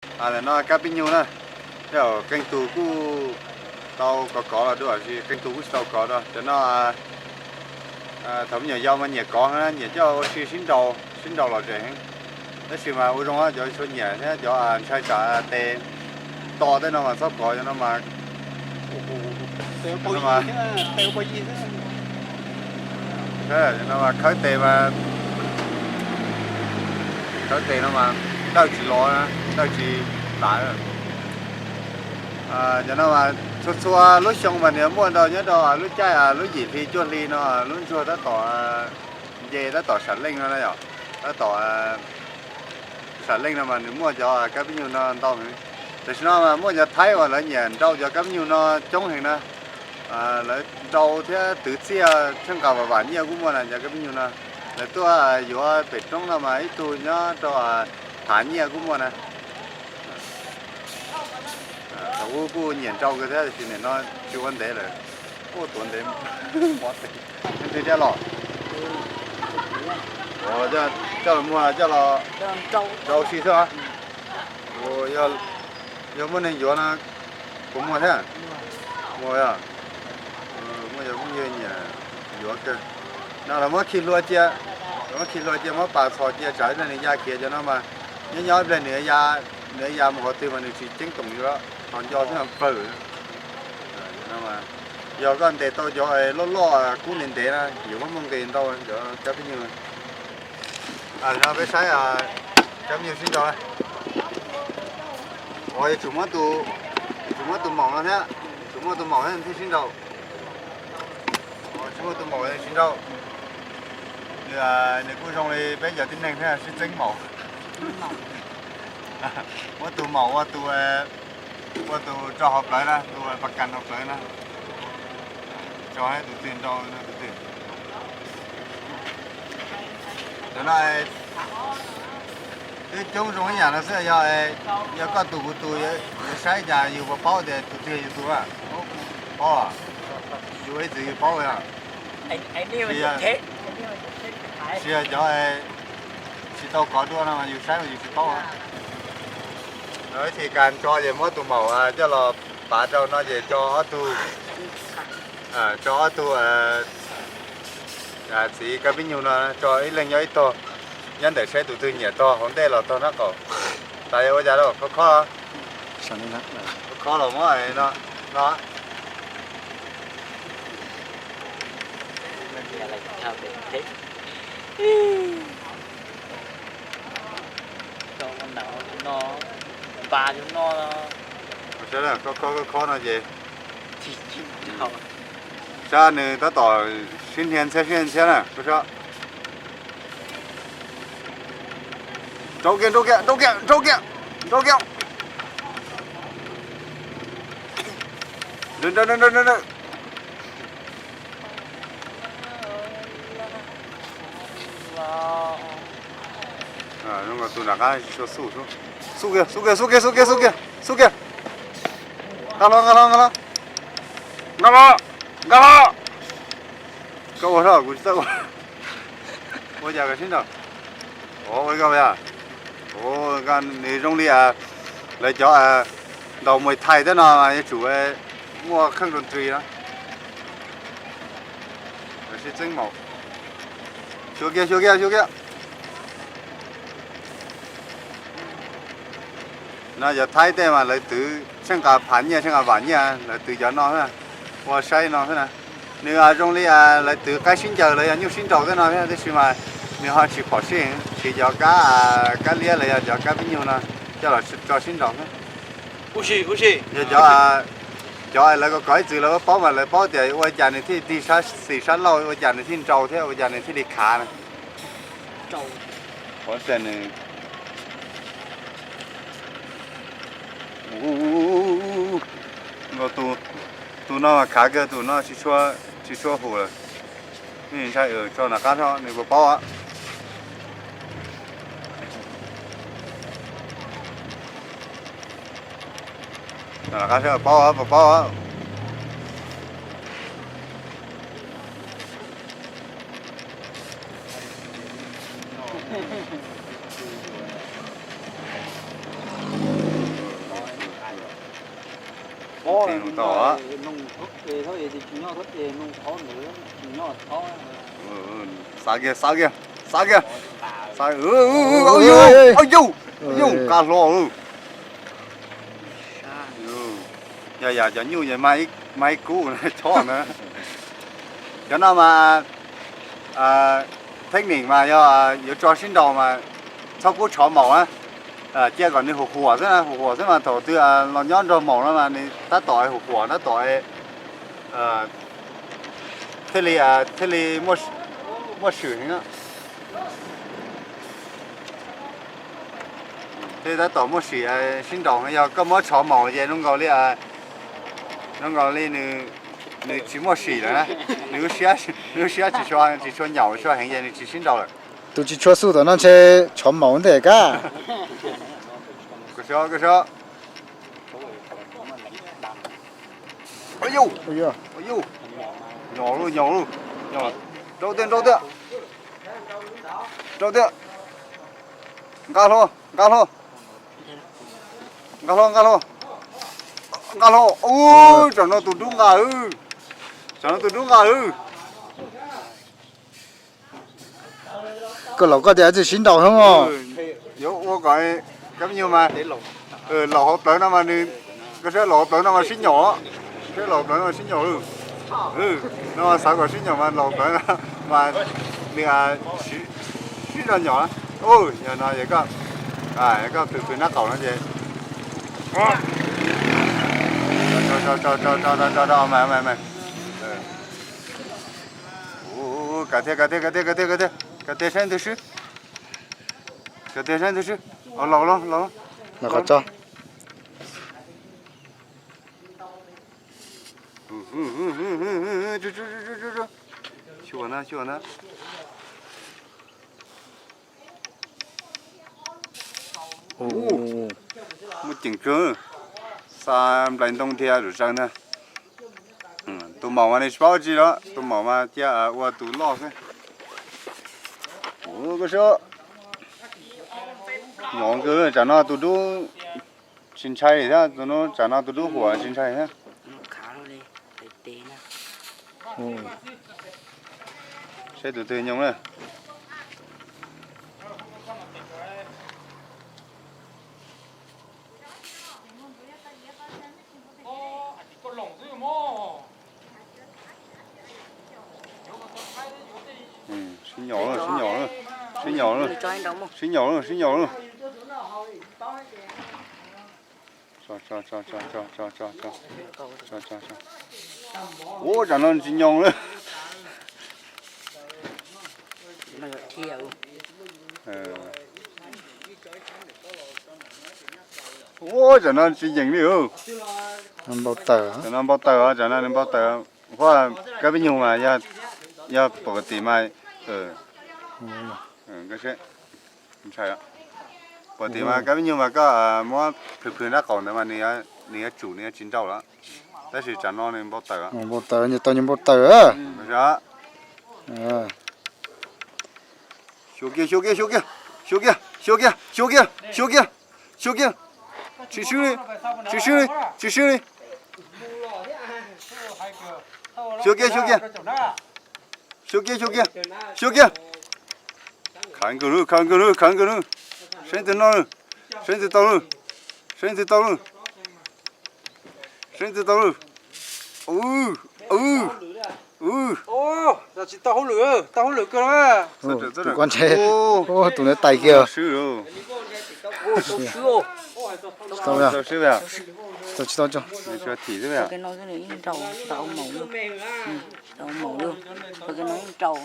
Ntawm no kab pib nyug na, tej zaum qee tug kuj tau kov kov los dua, tab sis qee tug kuj tsis tau kov dua. Cov no thaum me nyuam yaus mas nyiam kov, nyiam coj ua si sib nraus, sib nraus lom zem heev. Tab sis mas ua zoo cov tsis tshua nyiam thiab cov ntshai tsam tes to tej no mas txhob kov, cov no mas, cov no mas khawb tes mas, khawb tes no mas dawj tsis los, dawj tsis tas. Cov no mas txhua txhua lub xyoo mas nws muaj ntau, nyob rau lub caij lub yim hli cuaj hli no lub ntsuag tab tom nce, tab tom sam leej no na yom, tab tom sam leej no mas nws muaj cov kab pib nyug no ntau heev. Tam sim no mas muaj cov Thaib uas lawv nyiam nrau cov kab pib nyug no coob heev na. Lawv nrau thiab twv txiaj tsheej nqa vam vam nyiaj kuj muaj na, cov kab pib nyug no. Lawv tuaj yuav pem roob no mas ib tug nyob rau hav nyiaj kuj muaj na. Thaum ub kuj nyiam nrau kawg thiab, tiam sis nim no tsis ua ntev lawm. Ua tuav ntev mov tes. Leej twg coj los? Coj los muag coj los rau si xwb. Yog muaj neeg yuav no puas muag thiab? Muag yog. Muaj yog phooj ywg nyiam yuav kawg. No lawv muab khi hlua cia, lawv muab khi hlua cia, muab pas txhos cia tsam ib pliag nws ya khiav. Cov no mas nyob nyob ib pliag nws, nws ya mus qhov twg mas nws tsis ceeb toom li, qhov nco xwb pawg. Yog koj ntes tau cov loj loj kub ntev ntev na, yuav muaj muaj nqis ntau cov kab pib nyug. No peb saib kab pib nyug sib nrau. Yuav tsum muab tus, yuav tsum muab tus maum no thiab, yuav tsum muab tus maum thiab thiaj sib nrau. Tsis muaj tus maum sib nrau. Nws kuj zoo li peb cov tib neeg thiab, sib txeeb maum. Muab tus maum ua tus, ua tus tso hauv plawv na, tus pas kas hauv plawv na. Tso tus twg nrau tus twg. Cov no twb coob zoo ib yam no xwb, yog, yog koj tus kuv tus, yuav saib cas yus puas paub tias tus twg yus tus a? Paub, yus ib txwm yus paub. Tsis yog cov tsis tau kov dua no mas yus saib mas yus tsis paub. Lawv ib txhis kas tso ces muab tus maum coj los pav rau no ces tso ob tug, tso ob tug txiv kab pib nyug no, tso ib leeg nyob ib tog, nyob ntawm saib tus twg nyiam tog hauv ntej los tog nraub qaum. Tas yog ua cas lawm, khob khob, khob los muab no, no. Khob khob no ces saib nws tab tom sib hnia ntxhiab sib hnia ntxhiab na. Nrau kiag, nrau kiag, nrau kiag, nrau kiag, nrau kiag. Tus nram qab tsis tshua xub, xub kiag, xub kiag, xub kiag, xub kiag, xub kiag. Nqa los, nqa los, nqa los, nqa los, nqa los. Koj ua, kuv tsis txawj ua. Ua cas koj sib nrau? Ua koj, nws zoo li lawv cov ntaus Muay Thai thiab no yuav tsum muaj kheej rau ntws no. Sib txeeb maum. Xyuas kiag, xyuas kiag, xyuas kiag. No cov Thaib tej mas lawv twv tsheej nqa phav nyiaj, tsheej nqa vam nyiaj, lawv twv cov no xwb, ua saib no xwb na. Nws zoo li lawv twv qaib sib ncaws los yog nyuj sib nraus tej no thiab, tab sis mas nws ho tsis phom sij, siv cov kab, kab liab los yog cov kab pib nyug no coj los tso sib nraus xwb. Yog cov, cov lawv kov kov ib txwm lawv paub mas lawv paub tias ua cas nws thiaj tig sab xis sab laug, ua cas nws thiaj nrau thiab ua cas nws thiaj li khav na. Tus no mas khav kawg, tus no tsis tshua hum lawm. Ntshai tso nram qab, nws puas paub. Nram qab saib puas paub, puas paub. Tau, xav kiag, xav kiag, xav kiag. Yog yam cov nyuj mas ib kub chob na. Cov no mas theb nim mas yog yuav tso sib nraus mas txhob kub tshov maum na. Cia kom nws huam huam xwb na, huam huam xwb mas thaum twg los nyob nrog maum no mas nws tab tom huam huam tab tom thiaj li, thiaj li muaj swm heev. Thiaj li tab tom muaj sim sib nraus, yog koj muab tshov maum ces zoo nkaus li, zoo nkaus li nws tsis muaj sim lawm na. Nws lub siab tsis tshua, tsis tshua nyaum tshua heev ces nws tsis sib nraus lawm. Tus tsis tshua xub tom no ntshe tshov maum ntej kab. Nyaum lawm, nyaum lawm, nyaum lawm. Nrau tiag, nrau tiag. Nrau tiag. Nqa hlo, nqa hlo. Nqa hlo, nqa hlo. Nqa hlo. Ub, tsam no tus dub nqa. Tsam no tus dub nqa. Koj laus koj tias tsis sib nraus heev os. Yuav ua kom kab me nyuag mas laus hauv plawv no mas nws, koj saib laus hauv plawv no mas sib nyaum, saib laus hauv plawv no mas sib nyaum. No xav kom sib nyaum mas laus hauv plawv no mas nws sib zog nyaum. Yog no es koj, koj plhws plhws nab qaum no ces Kav tiag, kav tiag, kav tiag, kav tiag, kav tiag, kav tiag saib ntws swb. Kav tiag saib ntws swb. Los, los, los. Xyuas na, xyuas na. Muaj ceem kawg, xa nplais ntoo dhia zom zaws na. Tus maum mas nws tsis paub tsi los, tus maum mas cia ua tus loj xwb. Koj saib, nyob kawg, tsam no tus dub tsis ntshai thiab, tsam no tus dub huam tsis ntshai thiab. Saib tus twg nyob na. Sib nyaum lawm, sib nyaum lawm, sib nyaum lawm, sib nyaum lawm, sib nyaum lawm. Ua tsam no tsis nyoos lawm. Ua tsam no tsis yeem li. Npau taws, tsam no npau taws, tsam no nws npau taws. Huaj kab pib nyug mas yog pom tim mas, pom tim mas kab pib nyug mas koj muab plhws plhws nrab qaum ntawd mas nws yuav tsum, nws yuav tsis nrau lawm. Tab sis tsam no nws npau taws. Npau taws, nws tau nws npau taws. Xyuas kiag, xyuas kiag, xyuas kiag, xyuas kiag, xyuas kiag, xyuas kiag, xyuas kiag. Tsis swb li, tsis swb li, tsis swb li. Xyuas kiag, xyuas kiag. Xyuas kiag, xyuas kiag, xyuas kiag. Khav nkaus lawm, khav nkaus lawm, khav nkaus lawm. Saib ntws no lawm, saib ntws tau lawm, saib ntws tau lawm, saib ntws tau lawm. Tsis tau hauj lwm, tau hauj lwm kawg na. Tus ko ntshe, tus ntawd tais kiag. Tsis tau, tsis tau, tsis tau.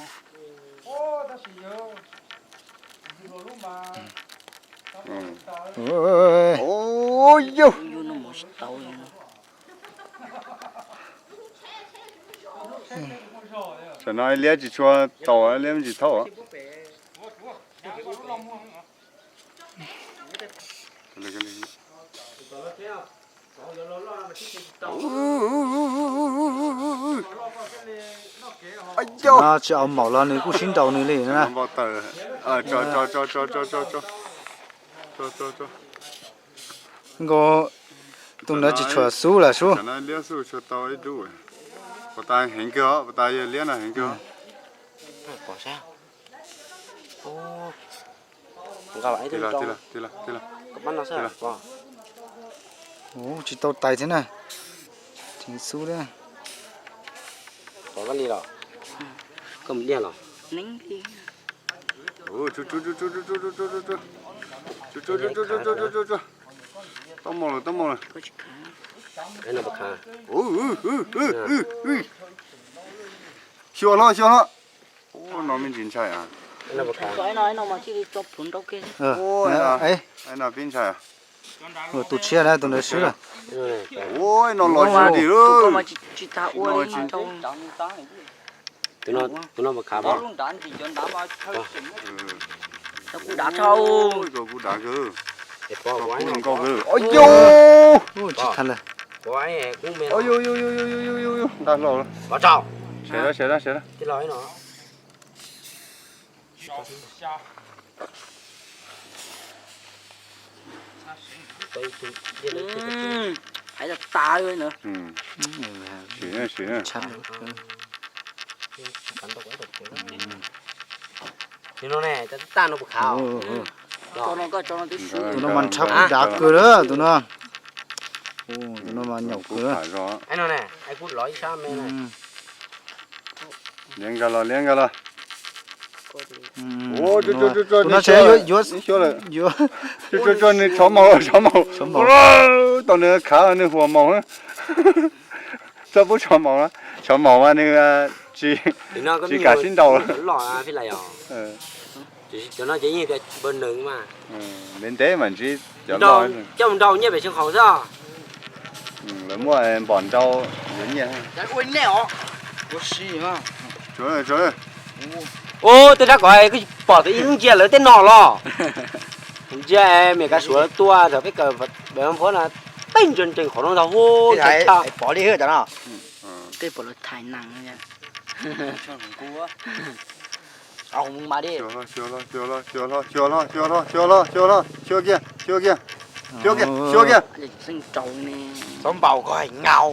Tam no liab tsis tshua tau, liab me ntsis thaub. Tam no tsis au maum los nws kuj sib nraus nws li na. Nkaus Tus ntawd tsis tshua xub lawm sub. Liab xub tshua tau ib dub. Puas tas heev kawg os, puas tas yog liab no heev kawg os. Ua tsis tau tais thiab na. Tseem xub thiab. Tau mus lawm, tau mus lawm. Xyuas hlo, xyuas hlo. Ua no me ntsis ntshai. No pib ntshai. Tus tshiab na, tus ntawd swb lawm. Ua no los tsis di. Tus no mas khav. Kuv dav kawg. Tsis tau lawm. Nqa hlo. Sawv daws, sawv daws, sawv daws. Hais tas tas na. Sim, sim. Tus no mas ntshab kuv dav kawg na tus no. Tus no mas nyaum kawg. Liab nkag los, liab nkag los. Tus no yuav, yuav, tsuag tsuag nws tshov maum, tshov maum. Tau nws khav nws huas maum. Txhob pub tshov maum, tshov maum mas nws tsis kam sib nraus. Ntev ntev mam ntsib cov loj. Coj mus nrau nyiaj pem xyoo haus xwb. Lawv muaj npom nrau yuav nyiaj. Ua tej rab kom koj pom tus ib ntsia lawv tej no los. Ntsia me kav suav tua thaum peb kawm pem Phuab no, peb ntsia ntsees qhov no ntag hu. Pov li hwj tam no. Tej pom lawv thaiv neeg. Xyuas hlo, xyuas hlo, xyuas hlo, xyuas hlo, xyuas hlo, xyuas hlo, xyuas hlo, xyuas kiag, xyuas kiag, xyuas kiag. Xov npaum ko hais nyau.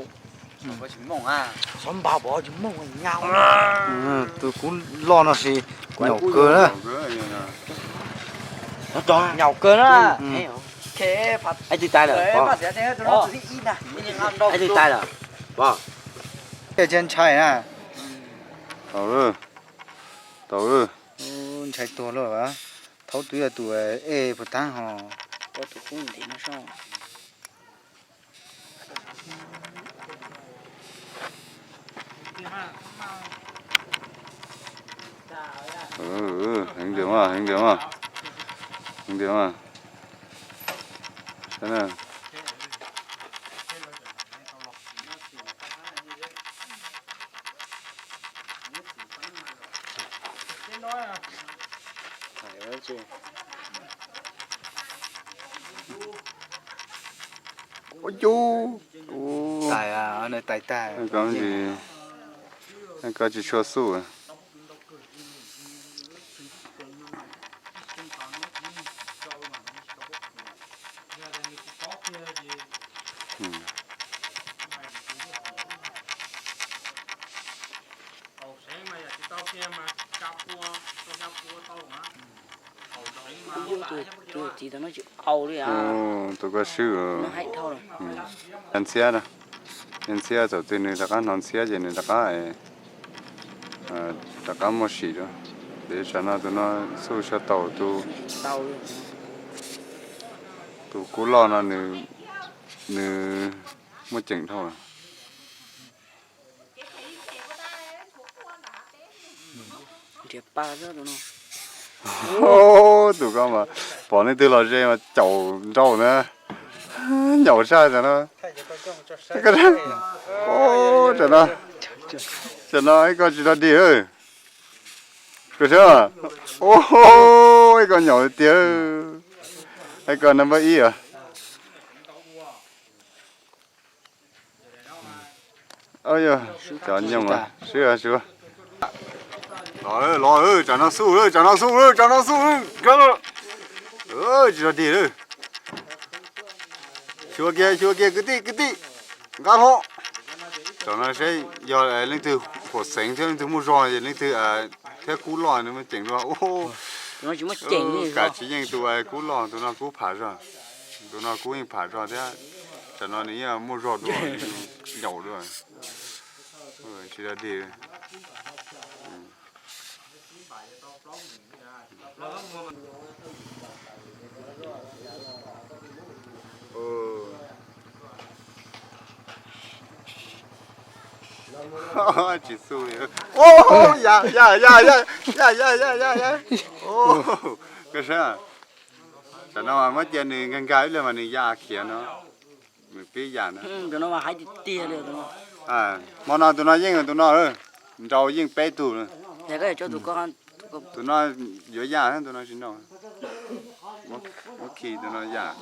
Xov npaum pov tsis mooj hais nyau. Tus kuv loj no sis nyaum kawg na. Nyaum kawg na. Ib tug tais lawm. Ib tug tais lawm. Cia ntshai na. Tau, tau. Ntshai tuag lawm. Thaub twb yog tus ej puas tab ho. Heev tiag mas, heev tiag mas, heev tiag mas. Saib na. Ua cub. Tais, tais tag. Koj tsis tshua xub. Tus koj swb. Ntxhiab, ntxhiab thaum twg nws rov qab hnov ntxhiab ces nws rov qab, rov qab muaj sim rau. Ces tsam no tus no xub xyov tau tus, tus kub loj no nws, nws muaj ceem dhau. Tus koj mas pom leej twg los ze mas caum nrau na. Nyaum saj tam no. Tam no ib koj tsis tau dig. Koj saib, ib koj nyaum tiag. Ib koj number ib. Cov nyoog swb swb. Los, los, tsam no xub, tsam no xub, tsam no xub. Tsis tau dig lawm. Xyuas kiag, xyuas kiag kwv tij, kwv tij, nqa hlo. Tam no seb yog leej twg huam xeev thiab leej twg muaj zog, leej twg thiab kub loj nws muaj ceem dua. Kav tsis yeej tus kub loj, tus no kub pham zog, tus no kub yeej pham zog thiab. Tam no nws yeej muaj zog dua, nyaum dua, tsis dog dig. Tsis xu li. Ya ya ya ya ya ya ya ya. Koj saib, tam no mas muab cia nws nkag nkag ib leeg mas nws ya khiav no. Nws pib ya no. Hmo no tus no yeej tus no, nrau yeej peb tug. Tus no yuav ya, tus no tsis nrau. Muab khi tus no ya,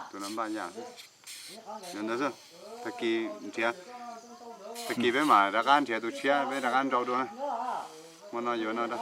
tus no npaj ya. Tag kis nrhiav, tag kis peb mam rov qab nrhiav tus tshiab peb rov qab nrau dua na. Hmo no yuav no rau.